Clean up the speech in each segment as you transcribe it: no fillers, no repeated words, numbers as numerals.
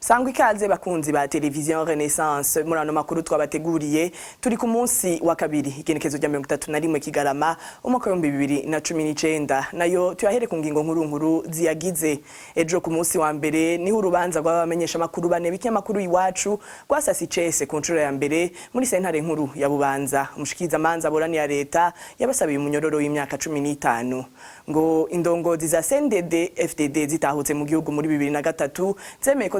Sangwa ikaze bakunzi ba Television Renaissance muri ano makuru twabateguriye. Turi ku munsi wa kabiri, igenekezo rya 31 Kigarama umwaka 2019. Nayo tuyahere ku ngingo nkuru nkuru ziyagize. Ejo ku munsi wa mbere niho urubanza rw'abamenyesha makuru bane b'ikinyamakuru Iwacu rwasasi icese ku nshuro ya mbere muri sentare nkuru ya Bubanza. Umushikiriza manza aburanira leta yabasabiye umunyororo w'imyaka 15. Ngo indongozi za CNDD FDD zitahutse mu gihugu muri 2003 zemeye ko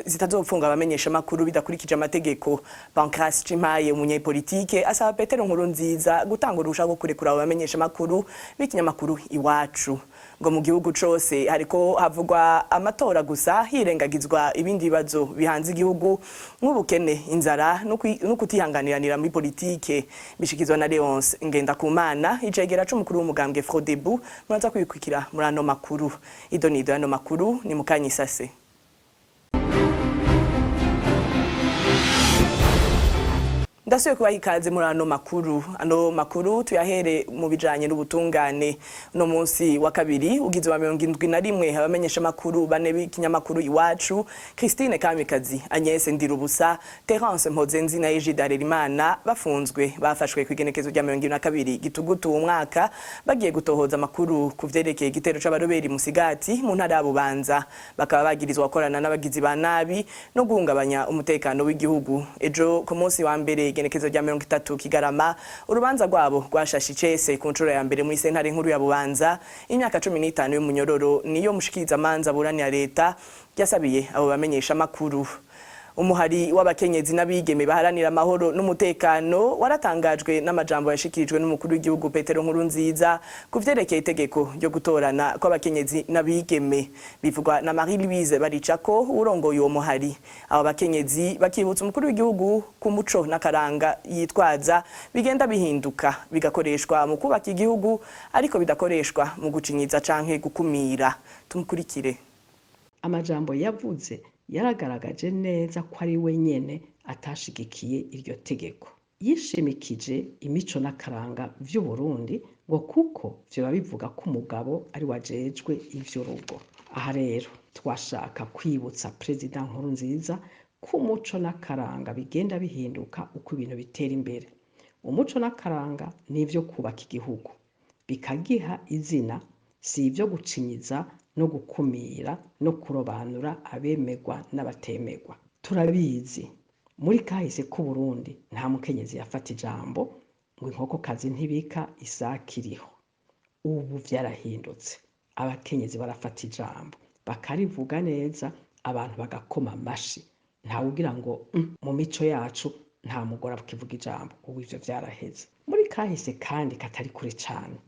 zitazopfunga abamenyesha makuru bidakurikije amategeko. Pancras Cimpaye, umunyepolitike, asaba Petero Nkurunziza gutanga uruhusha rwo kurekura abo bamenyesha makuru b'ikinyamakuru Iwacu. Ngo mu gihugu cose hariko havugwa amatora gusa, hirengagizwa ibindi bibazo bihanze igihugu nk'ubukene, inzara no kutihanganiranira muri politike. Bishikizwa na Leonce Ngendakumana, icegera c'umukuru w'umugambwe Frodebu. Muraza kwikwikira muri ano makuru. Idonido y'ano makuru ni mukanyisase. Ndasubiye kubaha ikaze muri ano makuru. Ano makuru tuyahere mu bijanye n'ubutungane. Uno munsi wa kabiri ugize wa 71, abamenyesha makuru bane b'ikinyamakuru Iwacu, Christine Kamikazi, Agnes Ndirubusa, Terence Mpozenzi na Egide Harerimana, bafunzwe. Bafashwe ku igenekezo rya 22 Gitugutu uwo mwaka, bagiye gutohoza amakuru ku vyerekeye igitero c'abaroberi Musigati mu ntara ya Bubanza. Bakaba bagirizwa gukorana n'abagizi ba nabi no guhungabanya umutekano w'igihugu. Ejo ku munsi wa mbere, igenekezo rya 30 Kigarama, urubanza rwabo rwashashe icese ku nshuro ya mbere muri sentare nkuru ya Bubanza. Imyaka 15 y'umunyororo niyo mushikiriza manza buranira leta yasabiye abo bamenyesha makuru. Umuhari w'abakenyezi n'abigeme baharanira amahoro n'umutekano waratangajwe n'amajambo yashikirijwe n'umukuru w'igihugu Petero Nkurunziza ku vyerekeye itegeko ryo gutorana kw'abakenyezi n'abigeme. Bivugwa na Marie Louise Baricako, urongoye uwo muhari. Abo bakenyezi bakibutsa umukuru w'igihugu ku muco n'akaranga yitwaza bigenda bihinduka, bigakoreshwa mu kubaka igihugu, ariko bidakoreshwa mu gucinyiza canke gukumira. Tumukurikire. Amajambo yavuze yaragaragaje neza ko ari we nyene atashigikiye iryo tegeko. Yishimikije imico n'akaranga vy'Uburundi, ngo kuko vyoba bivuga ko umugabo ari wajejwe ivy'urugo. Aha rero twashaka kwibutsa Perezida Nkurunziza ko umuco n'akaranga bigenda bihinduka uko ibintu bitera imbere. Umuco n'akaranga ni ivyo kubaka igihugu bikagiha izina, si ivyo gucinyiza no gukumira no kurobanura abemerwa n'abatemerwa. Turabizi, muri kahise k'Uburundi nta mukenyezi yafata ijambo, ngo inkokokazi ntibika isake iriho. Ubu vyarahindutse, abakenyezi barafata ijambo bakarivuga neza, abantu bagakoma amashi. Ntawugira ngo mu mico yacu nta mugore akivuga ijambo. Ubu ivyo vyaraheze. Muri kahise kandi katari kure cane,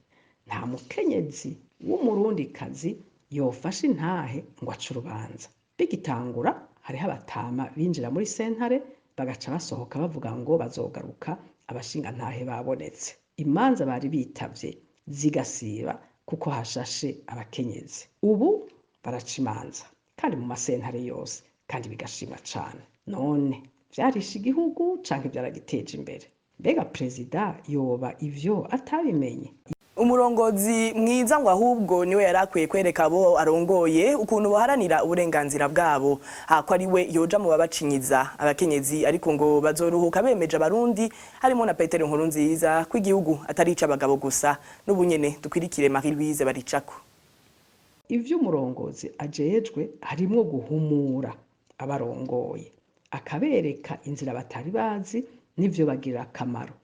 nta mukenyezi w'umurundikazi yofashe intahe ngo ace urubanza. Bigitangura hariho abatama binjira muri sentare bagaca basohoka bavuga ngo bazogaruka abashingantahe babonetse. Imanza bari bitavye zigasiba kuko hashashe abakenyezi. Ubu baraca imanza kandi mu masentare yose, kandi bigashimwa cane. None vyarishe igihugu canke vyaragiteje imbere? Mbega perezida yoba ivyo atabimenye? Umurongozi mwiza ngo ahubwo niwe yari akwiye kwereka abo arongoye ukuntu baharanira uburenganzira bwabo, hako ari we yoja mu babacinyiza. Abakenyezi ariko ngo bazoruhuka bemeje abarundi, harimo na Petero Nkurunziza, ko igihugu atari ic'abagabo gusa. N'ubunyene dukwirikire Marie Louise Baricako. Ivyo umurongozi ajejwe harimwo guhumura abarongoye, akabereka inzira batari bazi n'ivyo bagirira akamaro,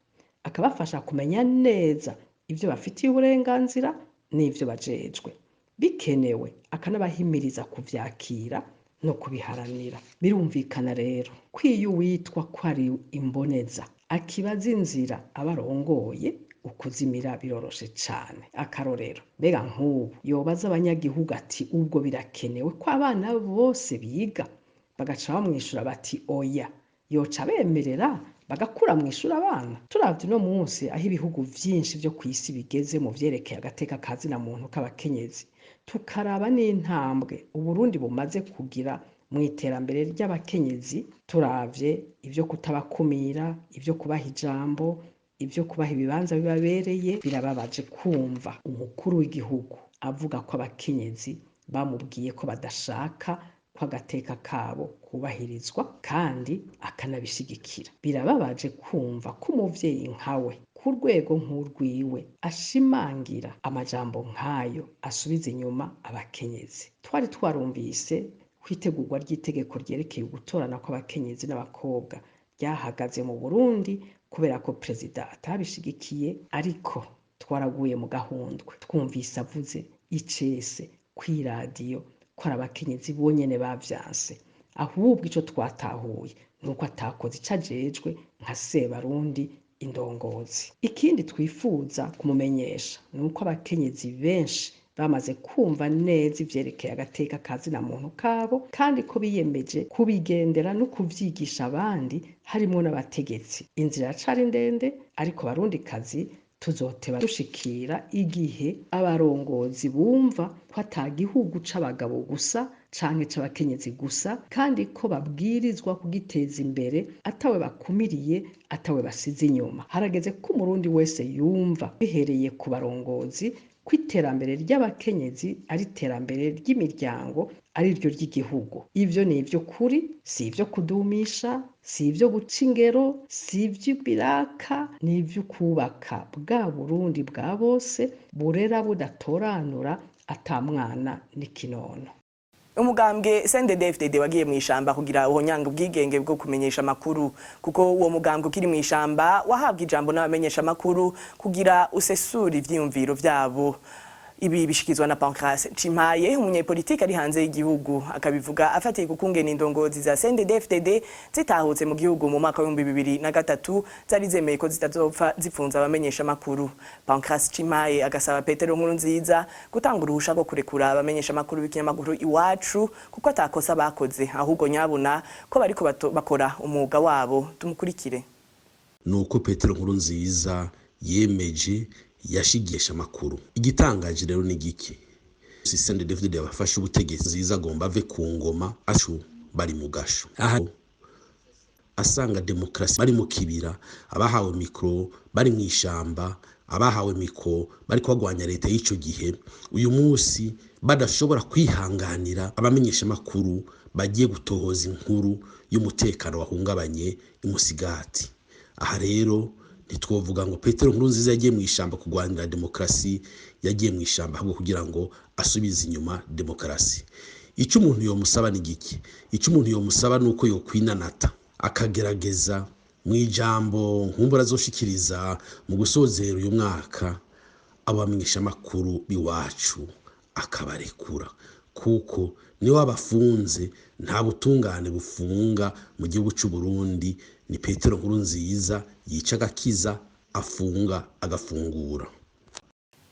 akabafasha kumenya neza ivyo bafitiye uburenganzira n'ivyo bajejwe, bikenewe akanabahimiriza kuvyakira no kubiharanira. Birumvikana rero ko iyo uwitwa ko ari imboneza akibaza inzira abarongoye, ukuzimira biroroshe cane. Akarorero, mbega nk'ubu yobaza abanyagihugu ati: "Ubwo birakenewe ko abana bose biga?" Bagaca bamwishura bati: "Oya." Yoca bemerera bagakura mw'ishuri abana? Turavye uno munsi aho ibihugu vyinshi vyo kw'isi bigeze mu vyerekeye agateka ka zina muntu k'abakenyezi, tukaraba n'intambwe Uburundi bumaze kugira mu iterambere ry'abakenyezi, turavye ivyo kutabakumira, ivyo kubaha ijambo, ivyo kubaha ibibanza bibabereye, birababaje kumva umukuru w'igihugu avuga ko abakenyezi bamubwiye ko badashaka ko agateka kabo kubahirizwa kandi akanabishigikira. Birababaje kumva ko umuvyeyi nkawe ku rwego nk'urwiwe ashimangira amajambo nk'ayo asubiza inyuma abakenyezi. Twari twarumvise kwitegurwa ry'itegeko ryerekeye ugutorana kw'abakenyezi n'abakobwa ryahagaze mu Burundi kubera ko perezida atabishigikiye, ariko twaraguye mu gahundwe twumvise avuze icese kw'iradiyo ko ari abakenyezi bonyene bavyanse. Ahubwo ico twatahuye nuko atakoze ico ajejwe nka Sebarundi indongozi. Ikindi twifuza kumumenyesha nuko abakenyezi benshi bamaze kumva neza ivyerekeye agateka ka zina muntu kabo, kandi ko biyemeje kubigendera no kuvyigisha abandi harimwo n'abategetsi. Inzira iracari ndende, ariko barundikazi tuzoteba dushikira igihe abarongozi bumva ko ata gihugu c'abagabo gusa canke c'abakenyezi gusa, kandi ko babwirizwa kugiteza imbere atawe bakumiriye atawe basize inyuma. Harageze ko umurundi wese yumva bihereye ku barongozi ko iterambere ry'abakenyezi ari iterambere ry'imiryango, ari ryo ry'igihugu. Ivyo ni ivy'ukuri, si ivyo kudumisha, si ivyo guca ingero, si ivy'ibiraka, ni ivy'ukubaka bwa Burundi bwa bose burera budatoranura ata mwana n'ikinono. Umugambwe CNDD-FDD wagiye mw'ishamba kugira uhonyanga ubwigenge bwo kumenyesha amakuru, kuko uwo mugambwe ukiri mw'ishamba wahabwa ijambo n'abamenyesha amakuru kugira usesure ivyiyumviro vyabo. Ibi bishikizwa na Pancras Cimpaye, umunyepolitike ari hanze y'igihugu, akabivuga afatiye ku kungena indongozi za CNDD-FDD zitahutse mu gihugu mu mwaka w'ibihumbi bibiri na gatatu zari zemeye ko zitazopfa zipfunza abamenyesha amakuru. Pancras Cimpaye agasaba Petero Nkurunziza gutanga uruhusha rwo kurekura abamenyesha amakuru b'ikinyamakuru Iwacu, kuko atakosa bakoze, ahubwo nyabuna ko bariko bakora umwuga wabo. Tumukurikire. Nuko Petero Nkurunziza yemeje yashigisha amakuru. Igitangaje rero ni giki? CNDD-FDD yabafashe ubutegetsi nziza agomba ave ku ngoma ashu bari mu gasho. Aha asanga demokrasi bari mu kibira, abahawe mikro bari mu ishamba, abahawe mikro bari kwagwanya leta y'ico gihe, uyu munsi badashobora kwihanganira abamenyesha makuru bagiye gutohoza inkuru y'umutekano wahungabanye imusigati. Aha rero ntitwovuga ngo Petero Nkurunziza yagiye mu ishamba kurwanira demokrasi, yagiye mu ishamba ahubwo kugira ngo asubize inyuma demokrasi. Ico umuntu yomusaba ni giki? Ico umuntu yomusaba nuko yokwinanata akagerageza mu ijambo nkumbura azoshikiriza mu gusozera uyu mwaka abamenyesha makuru biwacu akabarekura, kuko niwe abafunze. Nta butungane bufunga mu gihugu c'u Burundi. Ni Petero Nkurunziza yica agakiza, afunga agafungura.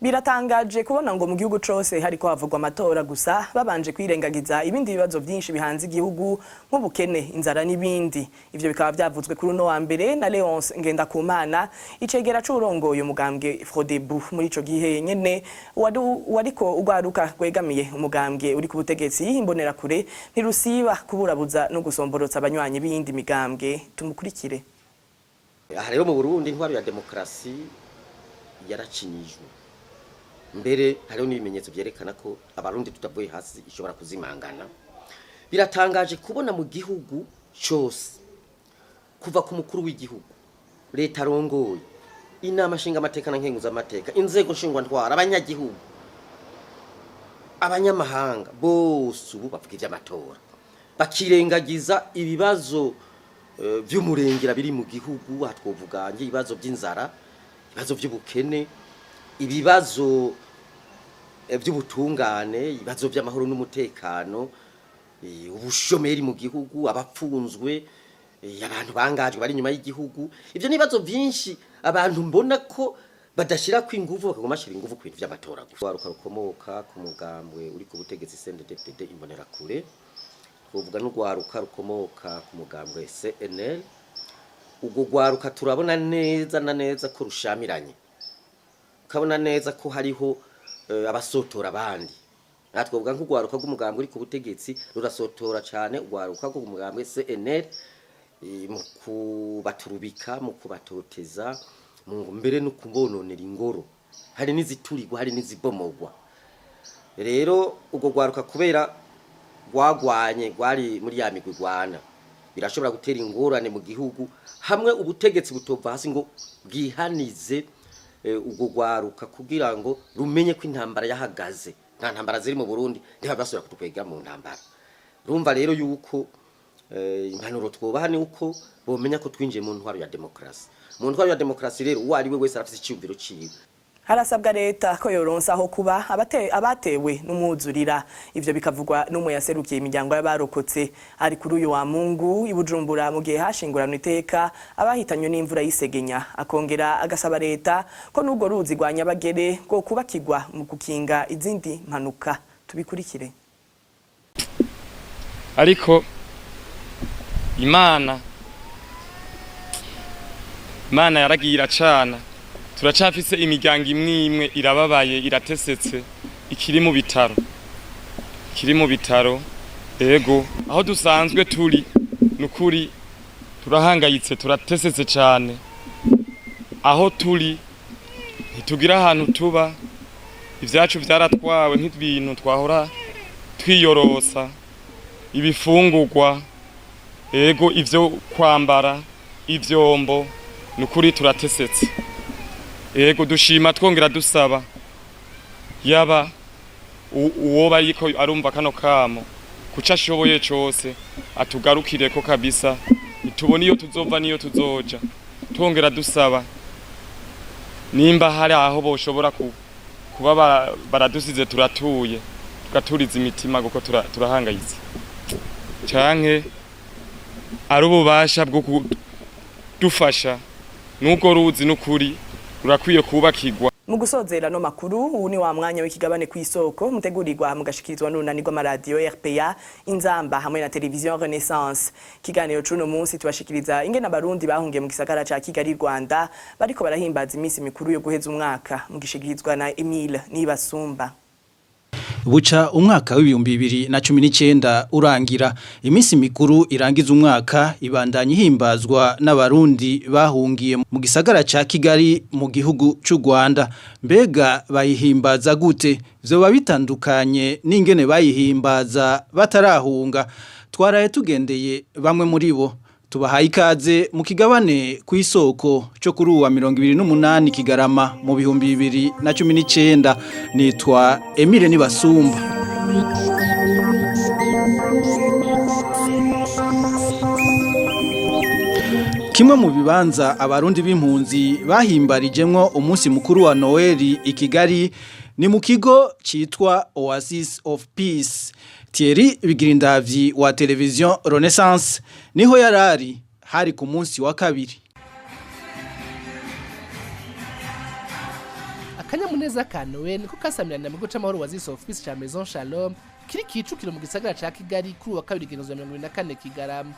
Biratangaje kubona ngo mu gihugu cose hariko havugwa amatora gusa, babanje kwirengagiza ibindi bibazo byinshi bihanze igihugu nk'ubukene, inzara n'ibindi. Ivyo bikaba byavuzwe kuri uno wa mbere na Leonce Ngendakumana, icegera c'urongoye umugambwe Frodebu. Muri ico gihe nyene wariko ugwaruka rwegamiye umugambwe uri ku butegetsi Imbonerakure ntirusiba kuburabuza no gusomborotsa abanywanyi b'iyindi migambwe. Tumukurikire. Aha rero mu Burundi intwaro ya demokrasi yaracinyijwe. Mbere hariho n'ibimenyetso byerekana ko abarundi tutavuye hasi ishobora kuzimangana. Biratangaje kubona mu gihugu cyose, kuva ku mukuru w'igihugu, leta arongoye, inama nshingamateka na nkenguzamateka, inzego nshingwantwara, abanyagihugu, abanyamahanga, bose ubu bavuga iby'amatora, bakirengagiza ibibazo vy'umurengera biri mu gihugu. Aha twovuga ibibazo by'inzara, ibibazo by'ubukene, ibibazo by'ubutungane, ibibazo by'amahoro n'umutekano, ubushomeri mu gihugu, abapfunzwe, abantu bangajwe bari inyuma y'igihugu. Ivyo n'ibibazo byinshi abantu mbona ko badashira ko inguvu, bakaguma bashira inguvu ku bintu by'amatora gusa. Urwaruka rukomoka ku mugambwe uri ku butegetsi CNDD-FDD Imbonerakure, twovuga n'urwaruka rukomoka ku mugambwe CNL, urwo rwaruka turabona neza na neza ko rushamiranye, ukabona neza ko hariho abasotora abandi. Natwe twovuga nk'urwaruka rw'umugambwe uri ku butegetsi rurasotora cyane urwaruka rw'umugambwe CNL, mu kubaturubika, mu kubatoteza, mu mbere no kubononera ingoro. Hari n'iziturirwa, hari n'izibomogwa. Rero urwo rwaruka kubera rwagwanye rwari muri ya migwi igwana, birashobora gutera ingorane mu gihugu hamwe ubutegetsi butova hasi ngo bwihanize urwo rwaruka kugira ngo rumenye ko intambara yahagaze. Nta ntambara ziri mu Burundi, ntibasubira kutukwega mu ntambara. Urumva rero yuko impanuro twubaha ni uko bomenya ko twinjiye mu ntwaro ya demokarasi. Mu ntwaro ya demokarasi rero, uwo ari we wese arafise iciyumviro ciwe. Harasabwa leta ko yoronsa aho kuba abatewe n'umwuzurira. Ivyo bikavugwa n'umwe yaserukiye imiryango y'abarokotse. Ari kuri uyu wa Mungu i Bujumbura, mu gihe hashinguranwa iteka abahitanywe n'imvura y'isegenya. Akongera agasaba leta ko n'urwo ruzi rwa Nyabagere rwo kubakirwa mu gukinga izindi mpanuka. Tubikurikire. Ariko Imana yaragiye iracana. Turacafise imiryango imwe imwe irababaye, iratesetse, ikiri mu bitaro, ikiri mu bitaro. Ego, aho dusanzwe turi, nukuri turahangayitse, turatesetse cane. Aho turi ntitugira ahantu tuba, ivyacu vyaratwawe, nk'ibintu twahora twiyorosa, ibifungurwa, ego, ivyo kwambara, ivyombo. Nukuri turatesetse. Ego, dushima twongera dusaba yaba uwoba ariko arumva kano kamo, kuco ashoboye cose atugarukireko kabisa. Ntitubona iyo tuzova niyo tuzoja. Twongera dusaba nimba hari aho boshobora kuba baradusize turatuye, tugaturiza imitima, kuko turahangayitse, canke ari ububasha bwo kudufasha n'ubwo ruzi, n'ukuri rurakwiye kubakirwa. Mu gusozera no makuru, ubu ni wa mwanya w'ikigabane ku isoko, mutegurirwa mugashikirizwa n'urunani rw'amaradiyo RPA Inzamba hamwe na Television Renaissance. Ikiganiro c'uno munsi tubashikiriza ingene abarundi bahungiye mu gisagara ca Kigali, Rwanda, bariko barahimbaza iminsi mikuru yo guheza umwaka. Mugishikirizwa na Emile Nibasumba. Buca umwaka w'2019 urangira, iminsi mikuru irangiza umwaka ibandanya ihimbazwa n'abarundi bahungiye mu gisagara ca Kigali mu gihugu c'u Rwanda. Mbega bayihimbaza gute? Vyoba bitandukanye n'ingene bayihimbaza batarahunga? Twaraye tugendeye bamwe muri bo. Tubahaye ikaze mu kigabane ku isoko cyo kuri uwa 28 Kigarama mu 2019. Nitwa Emile Nibasumba. Kimwe mu bibanza abarundi b'impunzi bahimbarijemwo umunsi mukuru wa Noeli i Kigali ni mu kigo citwa Oasis of Peace. Thierry Bigirindavyi wa Television Renaissance niho yarari, hari ku munsi wa kabiri. Akanyamuneza ka Noel niko kasamirana mu kigo c'amahoro Oasis of Peace ca Maison Shalom kiri Kicukiro mu gisagara ca Kigali, kuri uwa kabiri igenekerezo 24 Kigarama.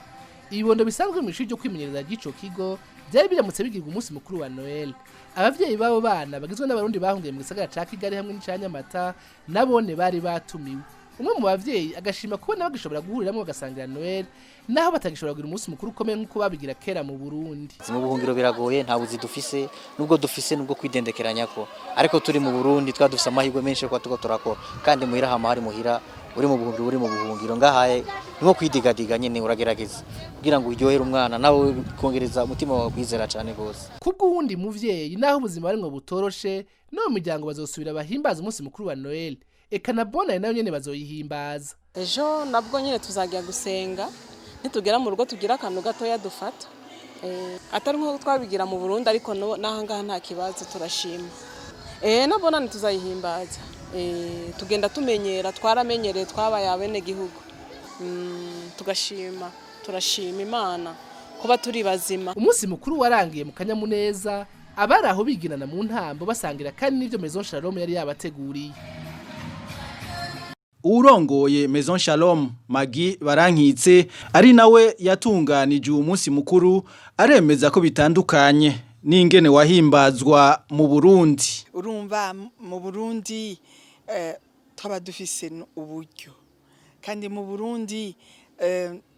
Ibibondo bisanzwe mu ishuri ryo kwimenyereza ry'ico kigo byari biramutse bigirwa umunsi mukuru wa Noel. Abavyeyi b'abo bana bagizwe n'abarundi bahungiye mu gisagara ca Kigali hamwe n'ica Nyamata nabone bari batumiwe. Umwe mu bavyeyi agashima kubona bagishobora guhuriramwo bagasangira Noel, naho batagishobora kugira umunsi mukuru ukomeye nk'uko babigira kera mu Burundi. Mu buhungiro biragoye, nta buzi dufise, nubwo dufise nubwo kwidendekeranya ko, ariko turi mu Burundi twa dufise amahirwe menshi yo kuba tuko turakora, kandi muhira hama hari muhira. Uri mu buhungiro, uri mu buhungiro ngahaye nko kwidigadiga nyene, uragerageza kugira ngo uryohere umwana, nawe kongereza umutima wawe kwizera cyane gose. Kubw'uwundi muvyeyi, naho ubuzima barimwo butoroshe, no mu miryango bazosubira bahimbaza umunsi mukuru wa Noel, eka na bonane nayo nyene bazoyihimbaza. Ejo nabwo nyine tuzajya gusenga, nitugera mu rugo tugira akantu gatoya dufata. Atari nk'uko twabigira mu Burundi, ariko n'aha ngaha nta kibazo, turashima. Na bonane tuzayihimbaza. Tugenda tumenyera, twaramenyereye, twabaye abenegihugu. Tugashima, turashima Imana kuba turi bazima. Umunsi mukuru warangiye mu kanyamuneza, abari aho biginana mu ntambo, basangira kandi n'ivyo Maison Shalom yari yabateguriye. Urongoye Maison Shalom, Magi Barankitse, ari nawe yatunganije uwo munsi mukuru, aremeza ko bitandukanye n'ingene wahimbazwa mu Burundi. Urumva mu Burundi twaba dufise uburyo, kandi mu Burundi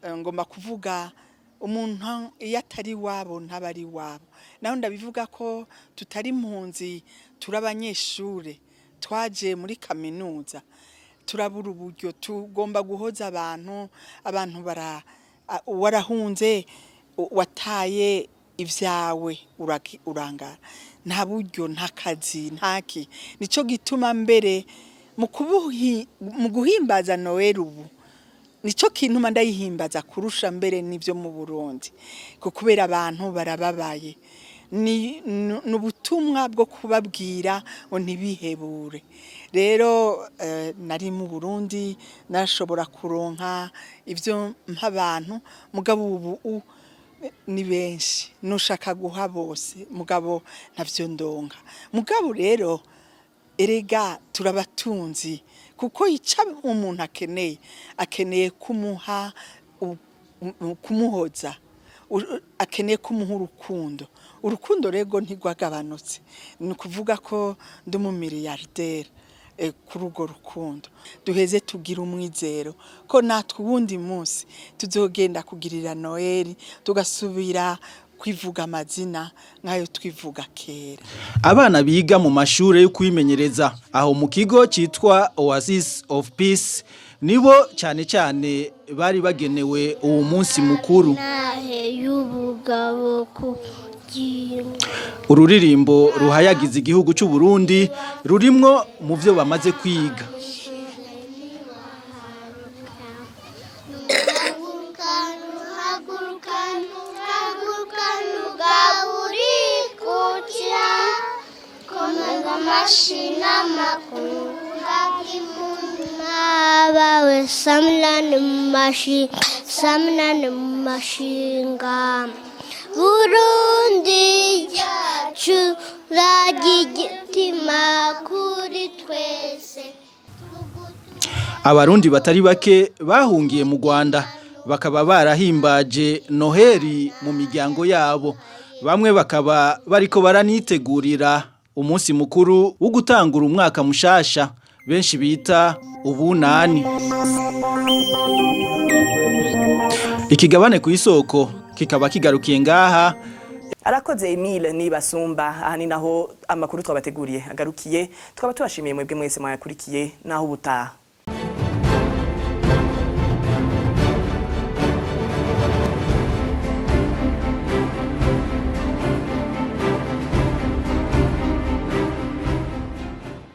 ngomba kuvuga umuntu iyo atari iwabo ntaba ari iwabo. Naho ndabivuga ko tutari impunzi, turi abanyeshure twaje muri kaminuza. Turabura uburyo, tugomba guhoza abantu. Abantu bara warahunze, wataye ibyawe, urangara, nta buryo, nta kazi, ntaki. Nico gituma mbere mu guhimbaza Noel ubu, nico kintu ndayihimbaza kurusha mbere n'ibyo mu Burundi, kubera abantu barababaye. Ni ubutumwa bwo kubabwira ngo ntibihebure. Rero nari mu Burundi nashobora kuronka ibyo mp'abantu, mugabo ubu ni benshi nushaka guha bose, mugabo ntavyo ndonka. Mugabo rero erega turabatunzi, kuko ica umuntu akeneye kumuha kumuhoza, akeneye kumuha urukundo. Urukundo rego ntigwagabanutse. Ni ukuvuga ko ndi umumiliyarderi kuri urwo rukundo. Duheze tugira umwizero ko natwe uwundi munsi tuzogenda kugirira Noheli, tugasubira kwivuga amazina nk'ayo twivuga kera. Abana biga mu mashure yo kwimenyereza aho mu kigo citwa Oasis of Peace nibo cyane cyane bari bagenewe uwo munsi mukuru. Y'ubugabo kugira Ururirimbo ruhayagiza igihugu cy'u Burundi rurimwo mu byo bamaze kwiga. Abawe samlani mu mashinga, Burundi yacu, ragigitima kuri twese. Abarundi batari bake bahungiye mu Rwanda bakaba barahimbaje Noheli mu miryango yabo, bamwe bakaba bariko baranitegurira umunsi mukuru wo gutangura umwaka mushasha benshi bita ubunani. Ikigabane ku isoko kikaba kigarukiye ngaha. Arakoze Emile Nibasumba. Aha ni naho amakuru twabateguriye agarukiye, tukaba tubashimiye mwebwe mwese mwayakurikiye. Naho ubutaha.